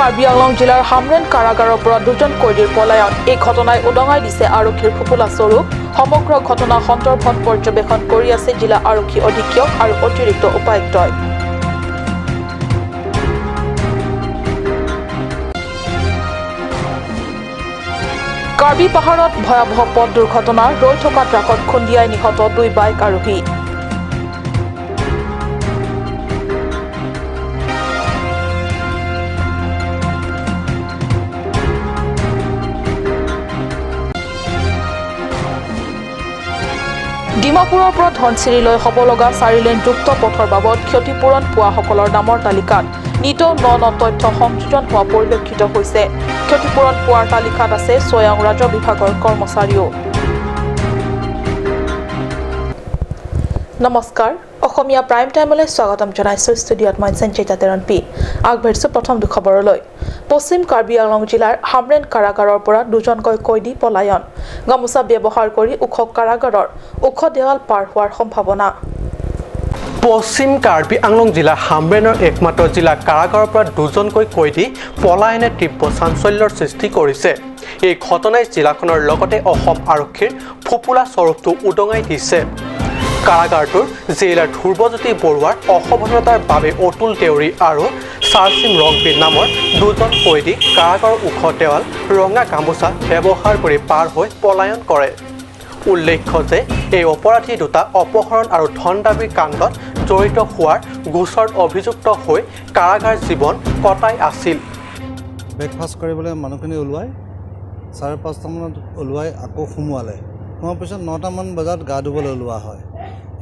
কাৰ্বি আংলং জিলাৰ হামৰেন কাৰাগাৰৰ পৰা দুজন কয়দীৰ পলায়ন। এই ঘটনাই উদঙাই দিছে আৰক্ষীৰ ফোপোলা স্বৰূপ। সমগ্ৰ ঘটনা সন্দৰ্ভত পৰ্যবেক্ষণ কৰি আছে জিলা আৰক্ষী অধীক্ষক আৰু অতিৰিক্ত উপায়ুক্তই। কাৰ্বি পাহাৰত ভয়াৱহ পথ দুৰ্ঘটনা। ৰৈ থকা ট্ৰাকত খুন্দিয়াই নিহত দুই বাইক আৰোহী। ডিমাপুৰৰ পৰা ধনশিৰিলৈ হ'ব লগা চাৰিলেনযুক্ত পথৰ বাবদ ক্ষতিপূৰণ পোৱাসকলৰ নামৰ তালিকাত নিতৌ ন ন তথ্য সংযোজন হোৱা পৰিলক্ষিত হৈছে। ক্ষতিপূৰণ পোৱাৰ তালিকাত আছে স্বয়ং ৰাজহ বিভাগৰ কৰ্মচাৰীও। নমস্কাৰ, অসমীয়া প্ৰাইম টাইমলৈ স্বাগতম জনাইছোঁ। ষ্টুডিঅ'ত মই সঞ্চিতা তেৰণ পি। আগবাঢ়িছোঁ প্ৰথমটো খবৰলৈ। পশ্চিম কাৰ্বি আংলং জিলাৰ হামৰেন কাৰাগাৰৰ পৰা দুজনকৈ কয়দী পলায়ন। গামোচা ব্যৱহাৰ কৰি ওখ কাৰাগাৰৰ ওখ দেৱাল পাৰ হোৱাৰ সম্ভাৱনা। পশ্চিম কাৰ্বি আংলং জিলাৰ হামৰেনৰ একমাত্ৰ জিলা কাৰাগাৰৰ পৰা দুজনকৈ কয়দী পলায়নে তীব্ৰ চাঞ্চল্যৰ সৃষ্টি কৰিছে। এই ঘটনাই জিলাখনৰ লগতে অসম আৰক্ষীৰ ফোপোলা স্বৰূপটো উদঙাই দিছে। কাৰাগাৰটোৰ জেইলাৰ ধ্ৰুৱজ্যোতি বৰুৱাৰ অসাৱধানতাৰ বাবে অতুল দেউৰী আৰু চাৰচিম ৰংপি নামৰ দুজন কয়দী কাৰাগাৰৰ ওখ দেৱাল ৰঙা গামোচা ব্যৱহাৰ কৰি পাৰ হৈ পলায়ন কৰে। উল্লেখ্য যে এই অপৰাধী দুটা অপহৰণ আৰু ধন দাবীৰ কাণ্ডত জড়িত হোৱাৰ গোচৰত অভিযুক্ত হৈ কাৰাগাৰ জীৱন কটাই আছিল। ব্ৰেকফাষ্ট কৰিবলৈ মানুহখিনি ওলোৱাই 5:30মানত ওলোৱাই আকৌ সোমোৱালে। সোমোৱাৰ পিছত 9টামান বজাত গা ধুবলৈ ওলোৱা হয়।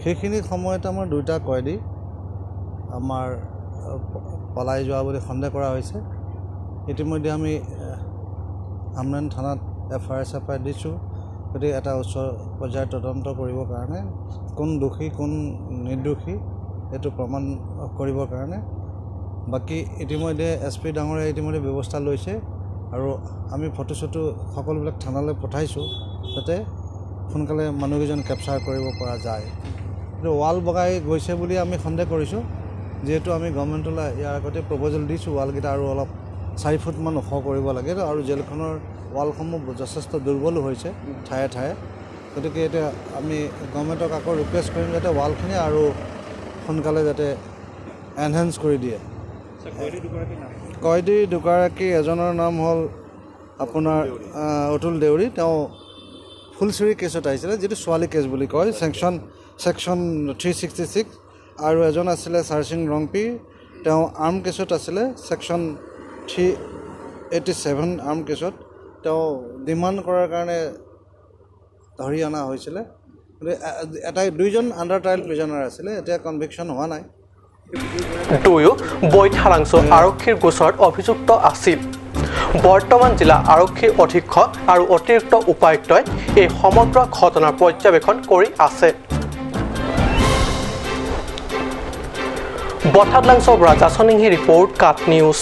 সেইখিনি সময়ত আমাৰ দুইটা কয়দী আমাৰ পলাই যোৱা বুলি সন্দেহ কৰা হৈছে। ইতিমধ্যে আমি হামৰেন থানাত এফ I R চেফ আই দিছোঁ। গতিকে এটা উচ্চ পৰ্যায়ৰ তদন্ত কৰিবৰ কাৰণে কোন দোষী কোন নিৰ্দোষী এইটো প্ৰমাণ কৰিবৰ কাৰণে বাকী ইতিমধ্যে এছ পি ডাঙৰীয়াই ইতিমধ্যে ব্যৱস্থা লৈছে আৰু আমি ফটো চটো সকলোবিলাক থানালৈ পঠাইছোঁ যাতে সোনকালে মানুহকেইজন কেপচাৰ কৰিব পৰা যায়। কিন্তু ৱাল বগাই গৈছে বুলি আমি সন্দেহ কৰিছোঁ। যিহেতু আমি গভৰ্ণমেণ্টলৈ ইয়াৰ আগতে প্ৰপ'জেল দিছোঁ ৱালকেইটা আৰু অলপ 4 ফুটমান ওখ কৰিব লাগে আৰু জেলখনৰ ৱালসমূহ যথেষ্ট দুৰ্বলো হৈছে ঠায়ে ঠায়ে। গতিকে এতিয়া আমি গভৰ্ণমেণ্টক আকৌ ৰিকুৱেষ্ট কৰিম যাতে ৱালখিনি আৰু সোনকালে যাতে এনহেঞ্চ কৰি দিয়ে। কয়দী দুগৰাকী, এজনৰ নাম হ'ল আপোনাৰ অতুল দেউৰী, তেওঁ ফুলচুৰি কেছত আহিছিলে, যিটো ছোৱালী কেছ বুলি কয়, ছেকশ্যন 366। আৰু এজন আছিলে চাৰচিং ৰংপি, তেওঁ আৰ্ম কেছত আছিলে, ছেকশ্যন 387 আৰ্ম কেছত তেওঁ ডিমাণ্ড কৰাৰ কাৰণে ধৰি অনা হৈছিলে। এটাই দুইজন আণ্ডাৰ ট্ৰায়েল প্ৰিজনাৰ আছিলে, এতিয়া কনভিকশ্যন হোৱা নাই। দুয়ো বৈঠালাংছ আৰক্ষীৰ গোচৰত অভিযুক্ত আছিল। বৰ্তমান জিলা আৰক্ষীৰ অধীক্ষক আৰু অতিৰিক্ত উপায়ুক্তই এই সমগ্ৰ ঘটনাৰ পৰ্যবেক্ষণ কৰি আছে। বঠাদলাংছৰ পৰা জাচনিংহি ৰিপৰ্ট, কাট নিউজ।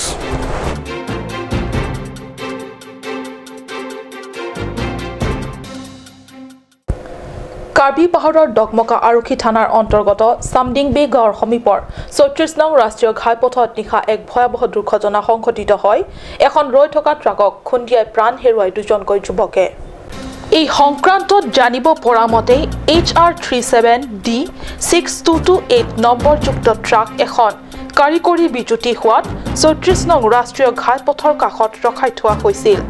কাৰ্বি পাহাৰৰ ডকমকা আৰক্ষী থানাৰ অন্তৰ্গত চামডিংবে গাঁৱৰ সমীপৰ 36 নং ৰাষ্ট্ৰীয় ঘাইপথত নিশা এক ভয়াৱহ দুৰ্ঘটনা সংঘটিত হয়। এখন ৰৈ থকা ট্ৰাকক খুন্দিয়াই প্ৰাণ হেৰুৱাই দুজনকৈ যুৱকে। এই সংক্ৰান্তত জানিব পৰা মতে HR 37 D 6228 নম্বৰযুক্ত ট্ৰাক এখন কাৰিকৰী বিজুতি হোৱাত 36 নং ৰাষ্ট্ৰীয় ঘাইপথৰ কাষত ৰখাই থোৱা হৈছিল।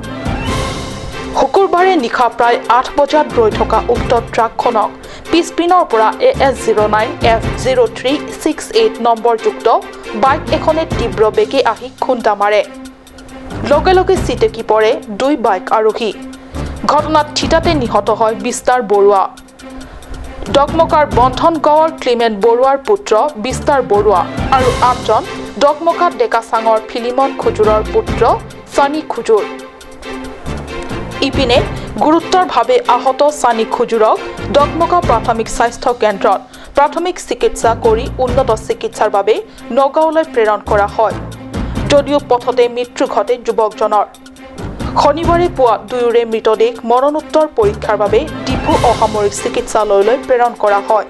শুকুৰবাৰে নিশা প্ৰায় 8 বজাত ৰৈ থকা উক্ত ট্ৰাকখনক পিছপিনৰ পৰা AS 09 F 0368 নম্বৰযুক্ত বাইক এখনে তীব্ৰ বেগে আহি খুন্দা মাৰে। লগে লগে ছিটিকি পৰে দুই বাইক আৰোহী। ঘটনাত থিতাতে নিহত হয় বিস্তাৰ বৰুৱা। ডকমকাৰ বন্ধন গাঁৱৰ ক্লিমেণ্ট বৰুৱাৰ পুত্ৰ বিস্তাৰ বৰুৱা আৰু আনজন ডকমকা ডেকাচাঙৰ ফিলিমন খুজুৰৰ পুত্ৰ চানি খুজুৰ। ইপিনে গুৰুতৰভাৱে আহত চানি খুজুৰক ডকমকা প্ৰাথমিক স্বাস্থ্য কেন্দ্ৰত প্ৰাথমিক চিকিৎসা কৰি উন্নত চিকিৎসাৰ বাবে নগাঁৱলৈ প্ৰেৰণ কৰা হয় যদিও পথতে মৃত্যু ঘটে যুৱকজনৰ। শনিবাৰে পুৱা দুয়োৰে মৃতদেহ মৰণোত্তৰ পৰীক্ষাৰ বাবে ডিফু অসামৰিক চিকিৎসালয়লৈ প্ৰেৰণ কৰা হয়।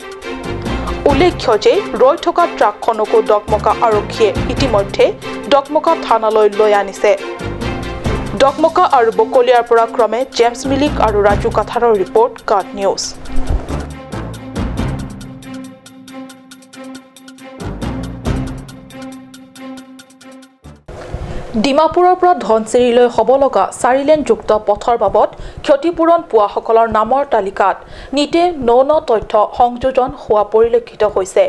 উল্লেখ্য যে ৰৈ থকা ট্ৰাকখনকো ডকমকা আৰক্ষীয়ে ইতিমধ্যে ডকমকা থানালৈ লৈ আনিছে। ডকমকা আৰু বকলীয়াৰ পৰা ক্ৰমে জেমছ মিলিক আৰু ৰাজু কাথাৰৰ ৰিপৰ্ট, কাট নিউজ। ডিমাপুৰৰ পৰা ধনশিৰিলৈ হ'ব লগা চাৰিলেনযুক্ত পথৰ বাবদ ক্ষতিপূৰণ পোৱাসকলৰ নামৰ তালিকাত নিতে ন ন তথ্য সংযোজন হোৱা পৰিলক্ষিত হৈছে।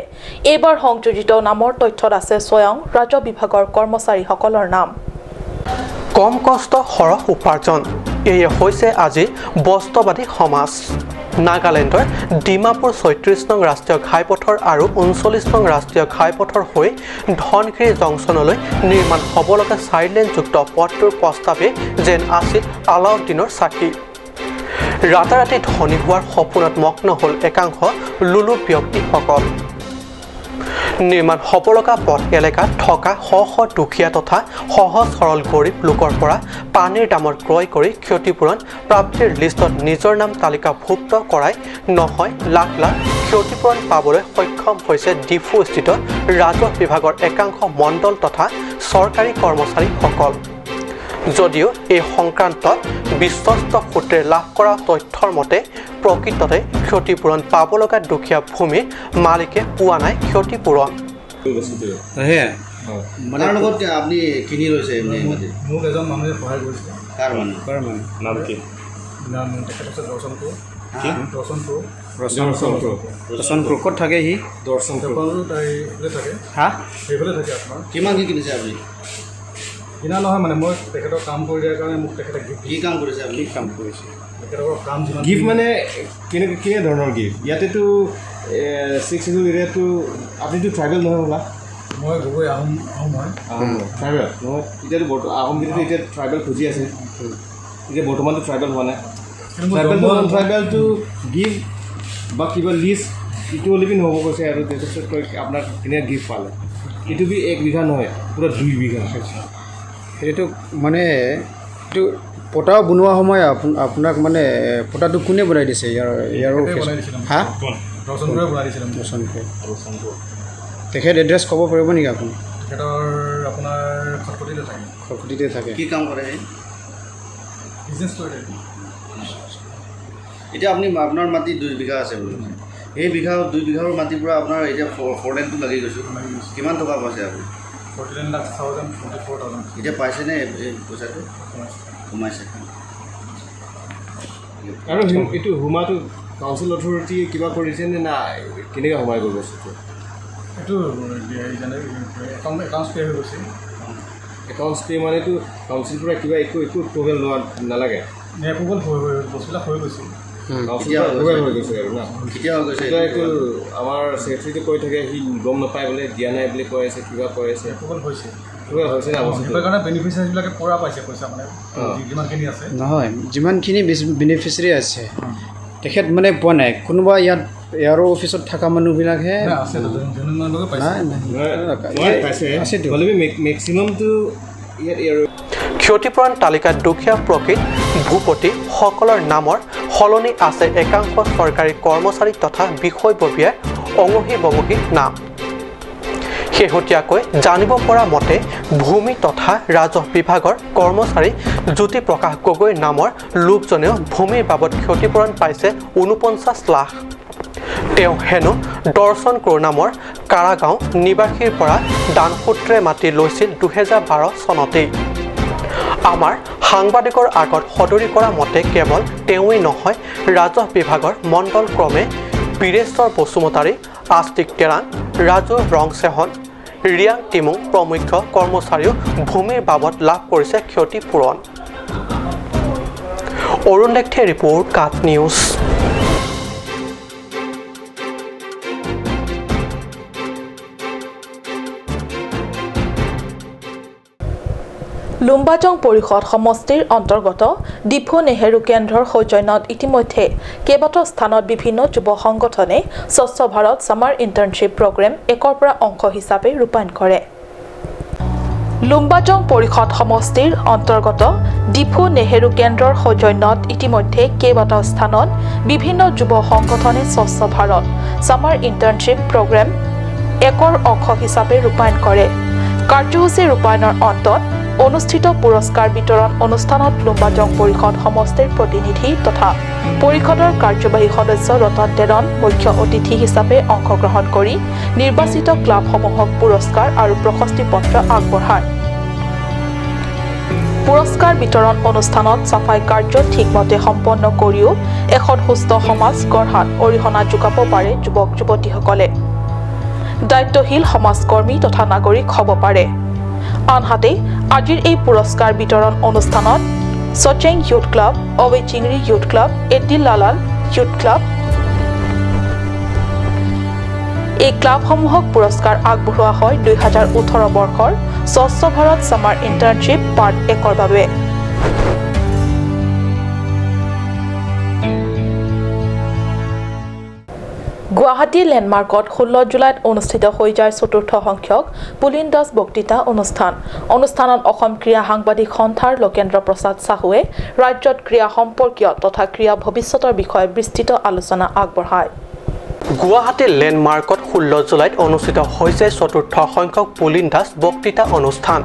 এইবাৰ সংযোজিত নামৰ তথ্যত আছে স্বয়ং ৰাজহ বিভাগৰ কৰ্মচাৰীসকলৰ নাম। কম কষ্ট সৰহ উপাৰ্জন, এয়ে হৈছে আজি বস্ত্ৰবাদী সমাজ। নাগালেণ্ডৰ ডিমাপুৰ 36 নং ৰাষ্ট্ৰীয় ঘাইপথৰ আৰু 39 নং ৰাষ্ট্ৰীয় ঘাইপথৰ হৈ ধনশিৰি জংচনলৈ নিৰ্মাণ হ'ব লগা চাৰিলেনযুক্ত পথটোৰ প্ৰস্তাৱে যেন আছিল আলাউদ্দিনৰ চাকি। ৰাতাৰাতি ধনী হোৱাৰ সপোনত মগ্ন হ'ল একাংশ লুলু ব্যক্তিসকল। নিৰ্মাণ হ'ব লগা পথ এলেকাত থকা শ শ দুখীয়া তথা সহজ সৰল গৰীব লোকৰ পৰা পানীৰ দামত ক্ৰয় কৰি ক্ষতিপূৰণ প্ৰাপ্তিৰ লিষ্টত নিজৰ নাম তালিকাভুক্ত কৰাই নহয়, লাখ লাখ ক্ষতিপূৰণ পাবলৈ সক্ষম হৈছে ডিফুস্থিত ৰাজহ বিভাগৰ একাংশ মণ্ডল তথা চৰকাৰী কৰ্মচাৰীসকল। যদিও এই সংক্ৰান্তত বিশ্বস্ত সূত্ৰে লাভ কৰা তথ্যৰ মতে প্ৰকৃততে ক্ষতিপূৰণ পাব লগা দুখীয়া ভূমিৰ মালিকে পোৱা নাই ক্ষতিপূৰণ। কাৰ লগত আপুনি কিনি লৈছে? মোক এজন মানুহে সহায় কৰিছে। কাৰ মানুহ? কাৰ মানুহ? নাম কি? নাম তেখেত হৈছে দৰ্শন ক্ৰ'। দৰ্শন ক্ৰ'। দৰ্শন ক্ৰ'। ক'ত থাকে সি? দৰ্শন ক্ৰ'। তাই এইফালে থাকে। হা, সেইফালে থাকে। আপোনাৰ কিমান কি কিনিছে আপুনি? কিনা নহয়, মানে মই তেখেতৰ কাম কৰি দিয়াৰ কাৰণে মোক তেখেতে গিফ্ট। কি কাম কৰিছে আপুনি? কি কাম কৰিছে? তেখেতৰ কাম যিমান গিফ্ট মানে কেনেকুৱা, কেনে ধৰণৰ গিফ্ট? ইয়াতেতো ছিক্স শিডিউল এৰিয়াটো আপুনিতো ট্ৰাইবেল নহয় হ'লা? মই গগৈ আহোম, আহোম হয়। আহোম ট্ৰাইবেল নহয়। এতিয়াতো আহোমকেইটাতো এতিয়া ট্ৰাইবেল খুজি আছে, এতিয়া বৰ্তমানতো ট্ৰাইবেল হোৱা নাই। ট্ৰাইবেলটো নন ট্ৰাইবেলটো গিফ্ট বা কিবা লিষ্ট ইটো হ'লে বি নহ'ব কৈছে। আৰু তাৰপিছত কয় আপোনাক কেনেকৈ গিফ্ট পালে, এইটো বি 1 বিঘা নহয়, পূৰা 2 বিঘা। সেইটো মানে এইটো পটা বনোৱা সময় আপোনাক মানে পটাটো কোনে বনাই দিছে? ইয়াৰ হা, দৰ্শন ক্ৰ'য়ে বনাই দিছিলে। দৰ্শন ক্ৰ'। তেখেত এড্ৰেছ ক'ব পাৰিব নেকি আপুনি? তেখেতৰ আপোনাৰ খটখটিতে থাকে। খটখটিতে থাকে। কি কাম কৰে? বিজনেছ কৰে। এতিয়া আপুনি আপোনাৰ মাটি 2 বিঘা আছে বুলি কৈছে, সেই বিঘা 2 বিঘাৰ মাটিৰ পৰা আপোনাৰ এতিয়া ফ'ৰ লেনটো লাগি গৈছোঁ, কিমান টকা পাইছে আপুনি? 49,44,000। এতিয়া পাইছেনে এই পইচাটো? সোমাইছে। আৰু এইটো সোমাটো কাউন্সিল অথৰিটিয়ে কিবা কৰিছে নে না কেনেকৈ সোমাই গ'ল বস্তুটো? এইটো একাউণ্টছ পে' হৈ গৈছে। একাউণ্টছ পে' মানেতো কাউন্সিল পৰা কিবা একো একো এপ্ৰুভেল লোৱা নালাগে? এপ্ৰুভেল হৈ বস্তুবিলাক হৈ গৈছে। হৈ গৈছে আৰু না কেতিয়া হৈ গৈছে? এইটো আমাৰ ছেক্ৰেটাৰীটো কৈ থাকে, সি গম নাপায় বোলে, দিয়া নাই বুলি কৈ আছে, কিবা কৈ আছে। এপ্ৰুভেল হৈছে। এপ্ৰুভেল হৈছে না বস্তুটো? সেইকাৰণে বেনিফিচিয়াৰীবিলাকে পূৰা পাইছে পইচা, মানে যিমানখিনি আছে। নহয়, যিমানখিনি বেনিফিচিয়াৰী আছে তেখেত মানে পোৱা নাই। কোনোবা ইয়াত ইয়াৰো অফিচত থকা মানুহবিলাকহে মেক্সিমামটো ইয়াত। ক্ষতিপূৰণ তালিকাত দুখীয়া প্ৰকৃত ভূপতিসকলৰ নামৰ সলনি আছে একাংশ চৰকাৰী কৰ্মচাৰী তথা বিষয়ববীয়াৰ অঙহী বঙহী নাম। শেহতীয়াকৈ জানিব পৰা মতে ভূমি তথা ৰাজহ বিভাগৰ কৰ্মচাৰী জ্যোতি প্ৰকাশ গগৈ নামৰ লোকজনেও ভূমিৰ বাবদ ক্ষতিপূৰণ পাইছে 49 লাখ। তেওঁ হেনো দৰ্শন ক্ৰ' নামৰ কাৰাগাঁও নিবাসীৰ পৰা দানসূত্ৰে মাটি লৈছিল 2012 চনতেই। আমাৰ সাংবাদিকৰ আগত সদৰি কৰা মতে কেৱল তেওঁৱেই নহয়, ৰাজহ বিভাগৰ মণ্ডল ক্ৰমে বীৰেশ্বৰ বসুমতাৰী, আস্তিক তেৰাং, ৰাজু ৰংচেহন, ৰিয়াং টিমুং প্ৰমুখ্য কৰ্মচাৰীও ভূমিৰ বাবদ লাভ কৰিছে ক্ষতিপূৰণ। অৰুণ দেখে ৰিপৰ্ট, কাট নিউজ। লুম্বাজং পৰিষদ সমষ্টিৰ অন্তৰ্গত ডিফু নেহেৰু কেন্দ্ৰৰ সৌজন্যত ইতিমধ্যে কেইবাটাও স্থানত বিভিন্ন যুৱ সংগঠনে স্বচ্ছ ভাৰত ছামাৰ ইণ্টাৰ্ণশ্বিপ প্ৰগ্ৰেম একৰ পৰা অংশ হিচাপে ৰূপায়ণ কৰে। লুম্বাজং পৰিষদ সমষ্টিৰ অন্তৰ্গত ডিফু নেহেৰু কেন্দ্ৰৰ সৌজন্যত ইতিমধ্যে কেইবাটাও স্থানত বিভিন্ন যুৱ সংগঠনে স্বচ্ছ ভাৰত ছামাৰ ইণ্টাৰ্ণশ্বিপ প্ৰগ্ৰেম একৰ অংশ হিচাপে ৰূপায়ণ কৰে। কাৰ্যসূচী ৰূপায়ণৰ অন্তত অনুষ্ঠিত পুৰস্কাৰ বিতৰণ অনুষ্ঠানত লুম্বাজং পৰিষদ সমষ্টিৰ প্ৰতিনিধি তথা পৰিষদৰ কাৰ্যবাহী সদস্য ৰতন টেৰণ মুখ্য অতিথি হিচাপে অংশগ্ৰহণ কৰি নিৰ্বাচিত ক্লাবসমূহক পুৰস্কাৰ আৰু প্ৰশস্তি পত্ৰ আগবঢ়ায়। পুৰস্কাৰ বিতৰণ অনুষ্ঠানত চাফাই কাৰ্য ঠিকমতে সম্পন্ন কৰিও এখন সুস্থ সমাজ গঢ়াত অৰিহণা যোগাব পাৰে যুৱক যুৱতীসকলে। দায়িত্বশীল সমাজকৰ্মী তথা নাগৰিক হ'ব পাৰে। আনহাতে আজিৰ এই পুৰস্কাৰ বিতৰণ অনুষ্ঠানত Socheng youth club, Awechingri youth club, Edil Lalal youth club এই ক্লাবসমূহক পুৰস্কাৰ আগবঢ়োৱা হয় 2018 বৰ্ষৰ স্বচ্ছ ভাৰত ছামাৰ ইণ্টাৰ্ণশ্বিপ পাৰ্ট 1ৰ বাবে। গুৱাহাটী লেণ্ডমাৰ্কত 16 জুলাইত অনুষ্ঠিত হৈ যায় চতুৰ্থ সংখ্যক পুলিন দাস বক্তৃতা অনুষ্ঠান। অনুষ্ঠানত অসম ক্ৰীড়া সাংবাদিক সন্থাৰ লোকেন্দ্ৰ প্ৰসাদ চাহুৱে ৰাজ্যত ক্ৰীড়া সম্পৰ্কীয় তথা ক্ৰীড়া ভৱিষ্যতৰ বিষয়ে বিস্তৃত আলোচনা আগবঢ়ায়। গুৱাহাটী লেণ্ডমাৰ্কত 16 জুলাইত অনুষ্ঠিত হৈছে চতুৰ্থ সংখ্যক পুলিন দাস বক্তৃতা অনুষ্ঠান।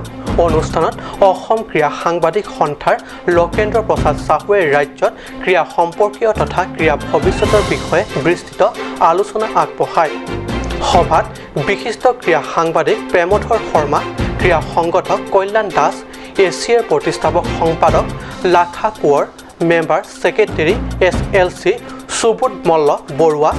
অনুষ্ঠানত অসম ক্ৰীড়া সাংবাদিক সন্থাৰ লোকেন্দ্ৰ প্ৰসাদ চাহুৱে ৰাজ্যত ক্ৰীড়া সম্পৰ্কীয় তথা ক্ৰীড়া ভৱিষ্যতৰ বিষয়ে বিস্তৃত আলোচনা আগবঢ়ায়। সভাত বিশিষ্ট ক্ৰীড়া সাংবাদিক প্ৰেমধৰ শৰ্মা, ক্ৰীড়া সংগঠক কল্যাণ দাস, এছিয়াৰ প্ৰতিষ্ঠাপক সম্পাদক Lakha Konwar, member secretary SLC Subodh Malla Barua,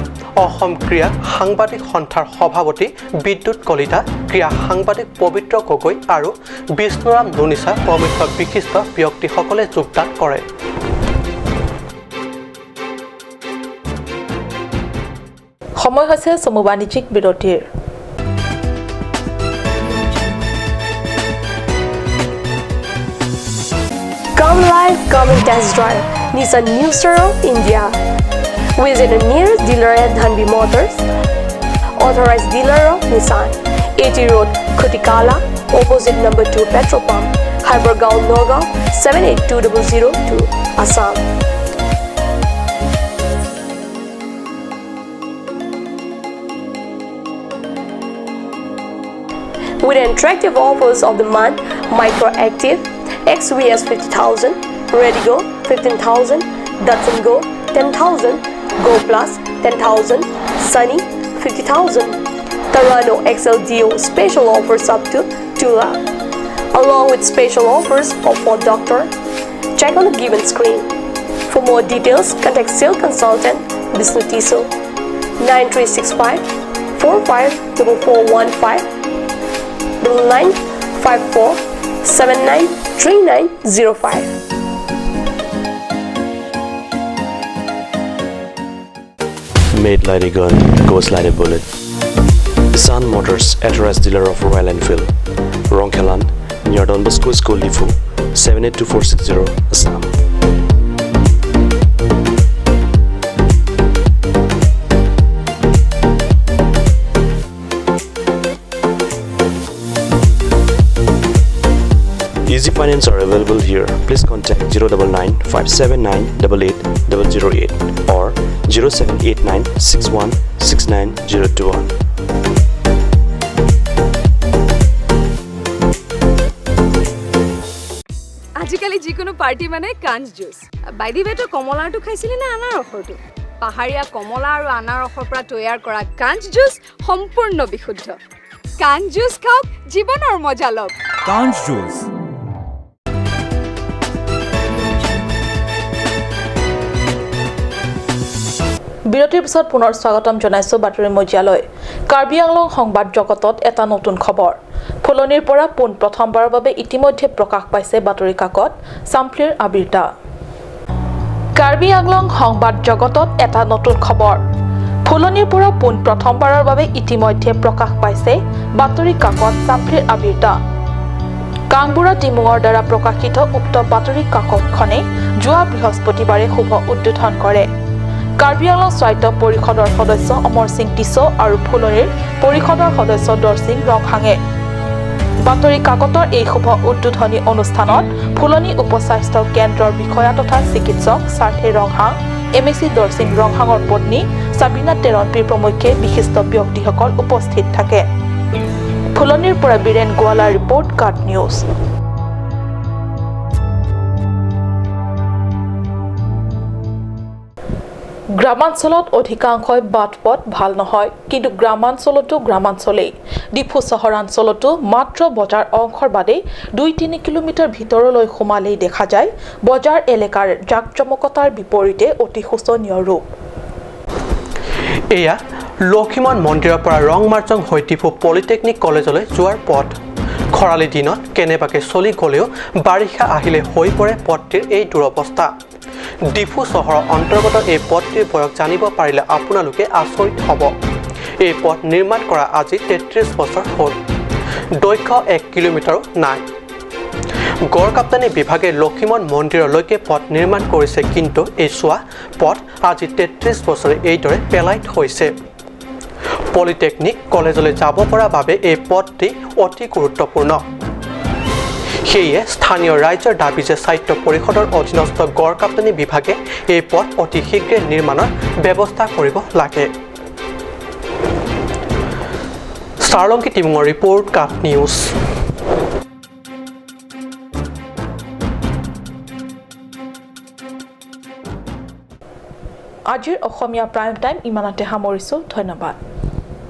Assam ক্ৰীড়া সাংবাদিক সন্থাৰ সভাপতি বিদ্যুৎ কলিতা, ক্ৰীড়া সাংবাদিক পবিত্ৰ গগৈ আৰু বিষ্ণুৰাম নুনিচা প্ৰমুখ বিশিষ্ট ব্যক্তিসকলে যোগদান কৰে। সময় হৈছে চমু বাণিজ্যিক বিৰতিৰ। Come live, come and test drive Nissan New Star of India. Visit the nearest dealer at Dhanbi Motors, authorized dealer of Nissan, AT Road, Khutikala, opposite number 2 petrol pump, Hydergaon, Nagaon, 782002, Assam. With attractive offers of the month, Micro Active, XVS 50,000, Redigo 15,000, Datsun Go 10,000, Go Plus 10,000, Sunny 50,000, Tarano XLDO special offers up to 2 lakh, along with special offers of Ford Doctor. Check on the given screen. For more details, contact sales consultant Bishnu Tiso 9365 454415 9954 793905. Made like a gun, goes like a bullet. Nissan Motors, authorized dealer of Royal Enfield, Rongkhelan, near Don Bosco School, Diphu, 782460, Assam. Easy finance are available here. Please contact 099 579 88 008 or 0789 61 69 021. আজিকালি যিকোনো party মানে কাঞ্চ juice. By the ৱে, তই কমলাৰটো খাইছিলি নে আনাৰসৰটো? পাহাৰীয়া কমলা আৰু আনাৰসৰ পৰা তৈয়াৰ কৰা কাঞ্চ জুচ সম্পূৰ্ণ বিশুদ্ধ। কাঞ্চ জুচ খাওক, জীৱনৰ মজা লওক। কাঞ্চ জুচ। বিৰতিৰ পিছত পুনৰ স্বাগতম জনাইছো বাতৰি মজিয়ালৈ। কাৰ্বি আংলং সংবাদ জগতত এটা নতুন খবৰ। ফুলনিৰ পৰা পোন প্ৰথমবাৰৰ বাবে ইতিমধ্যে প্ৰকাশ পাইছে বাতৰি কাকত চাম্ফলিৰ আবিৰ্তা। কাৰ্বি আংলং সংবাদ জগতত এটা নতুন খবৰ। ফুলনিৰ পৰা পোন প্ৰথমবাৰৰ বাবে ইতিমধ্যে প্ৰকাশ পাইছে বাতৰি কাকত চাম্ফলিৰ আবিৰ্তা। কাংবুৰা টিমুঙৰ দ্বাৰা প্ৰকাশিত উক্ত বাতৰি কাকতখনে যোৱা বৃহস্পতিবাৰে শুভ উদ্বোধন কৰে। কাৰ্বি আংলং স্বায়ত্ত পৰিষদৰ সদস্য অমৰ সিং টিছ আৰু ফুলনিৰ পৰিষদৰ সদস্য দৰসিং ৰংহাঙে। বাতৰি কাকতৰ এই শুভ উদ্বোধনী অনুষ্ঠানত ফুলনি উপস্বাস্থ্য কেন্দ্ৰৰ বিষয়া তথা চিকিৎসক সাৰ্থে ৰংহাং, এম.এ.চি. দৰচিং ৰংহাঙৰ পত্নী চাবিনা তেৰণপীৰ প্ৰমুখ্যে বিশিষ্ট ব্যক্তিসকল উপস্থিত থাকে। ফুলনিৰ পৰা বীৰেণ গোৱালাৰ ৰিপৰ্ট, কাট নিউজ। গ্ৰামাঞ্চলত অধিকাংশই বাট পথ ভাল নহয়, কিন্তু গ্ৰামাঞ্চলতো গ্ৰামাঞ্চলেই। ডিফু চহৰাঞ্চলতো মাত্ৰ বজাৰ অংশৰ বাদে 2-3 কিলোমিটাৰ ভিতৰলৈ সোমালেই দেখা যায় বজাৰ এলেকাৰ জাকজমকতাৰ বিপৰীতে অতি শোচনীয় ৰূপ। এয়া লক্ষীমন মন্দিৰৰ পৰা ৰংমাৰ্জং হৈ ডিফু পলিটেকনিক কলেজলৈ যোৱাৰ পথ। খৰালি দিনত কেনেবাকৈ চলি গ'লেও বাৰিষা আহিলে হৈ পৰে পথটিৰ এই দুৰৱস্থা। ডিফু চহৰৰ অন্তৰ্গত এই পথটিৰ বয়স জানিব পাৰিলে আপোনালোকে আচৰিত হ'ব। এই পথ নিৰ্মাণ কৰা আজি 33 বছৰ হ'ল, দৈৰ্ঘ্য 1 কিলোমিটাৰো নাই। গড়কাপ্তানি বিভাগে লক্ষীমন মন্দিৰলৈকে পথ নিৰ্মাণ কৰিছে, কিন্তু এই চোৱা পথ আজি 33 বছৰে এইদৰে পেলাই থৈছে। পলিটেকনিক কলেজলৈ যাব পৰা বাবে এই পথটি অতি গুৰুত্বপূৰ্ণ। সেয়ে স্থানীয় ৰাইজৰ দাবী যে স্বায়ত্ত পৰিষদৰ অধীনস্থ গড়কাপ্তানি বিভাগে এই পথ অতি শীঘ্ৰে নিৰ্মাণৰ ব্যৱস্থা কৰিব লাগে। চাৰলংকি টিমুঙৰ ৰিপৰ্ট, কাট নিউজ। আজিৰ অসমীয়া প্ৰাইম টাইম ইমানতে সামৰিছোঁ। ধন্যবাদ।